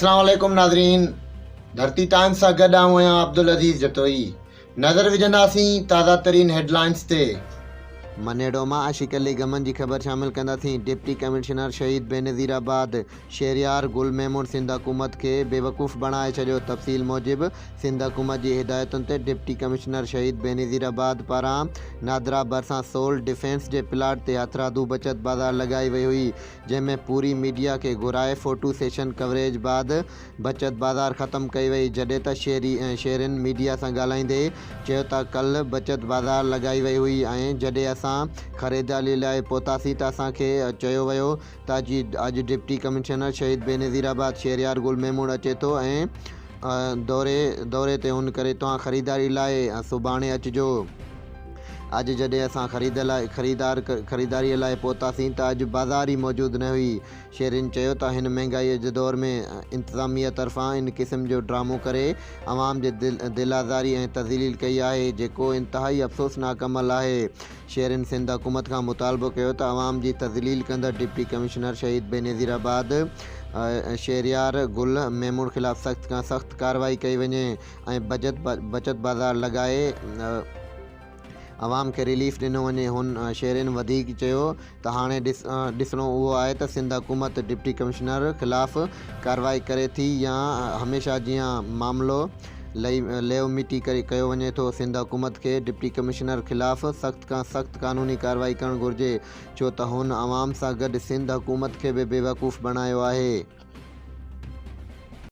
اسلام عليڪم ناظرين ڌرتي ٽائمز سان گڏ آئون آهيان عبدالعزيز جتوئي نظر وجهنداسين تازه ترين هيڊلائنز تي. منيڙو مان عاشق علي غمن جي خبر شامل ڪنداسين، ڊپٽي ڪمشنر شهيد بينظير آباد شهريار گل ميمڻ سنڌ حڪومت کي بيوقوف بڻائي ڇڏيو، تفصيل موجب سنڌ حڪومت جي هدايتن تي ڊپٽي ڪمشنر شهيد بينظير آباد پاران نادرا ڀرسان سول ڊفينس جي پلاٽ تي هٿرادو بچت بازار لڳائي وئي هئي جنهن ۾ پوري ميڊيا کي گهرائي فوٽو سيشن ڪوريج بعد بچت بازار ختم ڪئي وئي جڏهن ته شهرين ميڊيا سان ڳالهائيندي چيو ته ڪلهه بچت بازار لڳائي وئي هئي ۽ جڏهن اسان خريداري لاء پهتاسين ته اسان کي چيو ويو ته اڄ ڊپٽي ڪمشنر شهيد بينظير آباد شهريار گل ميمڻ اچي ٿو ۽ دوري تي ان ڪري توهان خريداري لاء سڀاڻي اچجو. اڄ جڏهن اسان خريداريء لاء پهتاسين ته اڄ بازار ئي موجود نه هئي. شهرين چيو ته هن مهنگائيء جي دور ۾ انتظاميه طرفان ان قسم جو ڊرامو ڪري عوام جي دل آزاري ۽ تذليل ڪئي آهي جيڪو انتهائي افسوسناڪ عمل آهي. شهرين سنڌ حڪومت کان مطالبو ڪيو ته عوام جي تذليل ڪندڙ ڊپٽي ڪمشنر شهيد بينظير آباد شهريار گل ميمڻ خلاف سخت کان سخت ڪارروائي ڪئي وڃي. ۽ بچت بازار لڳائي عوام کي رليف ڏنو وڃي هن شهرين وڌيڪ چيو ته هاڻي ڏسڻو اهو آهي ته سنڌ حڪومت ڊپٽي ڪمشنر خلاف ڪارروائي ڪري ٿي يا هميشه جيان معاملو ليو مٽي ڪيو وڃي ٿو سنڌ حڪومت کي ڊپٽي ڪمشنر خلاف سخت کان سخت قانوني ڪارروائي ڪرڻ گهرجي ڇو ته هن عوام سان گڏ سنڌ حڪومت کي به بيوقوف بڻايو آهي.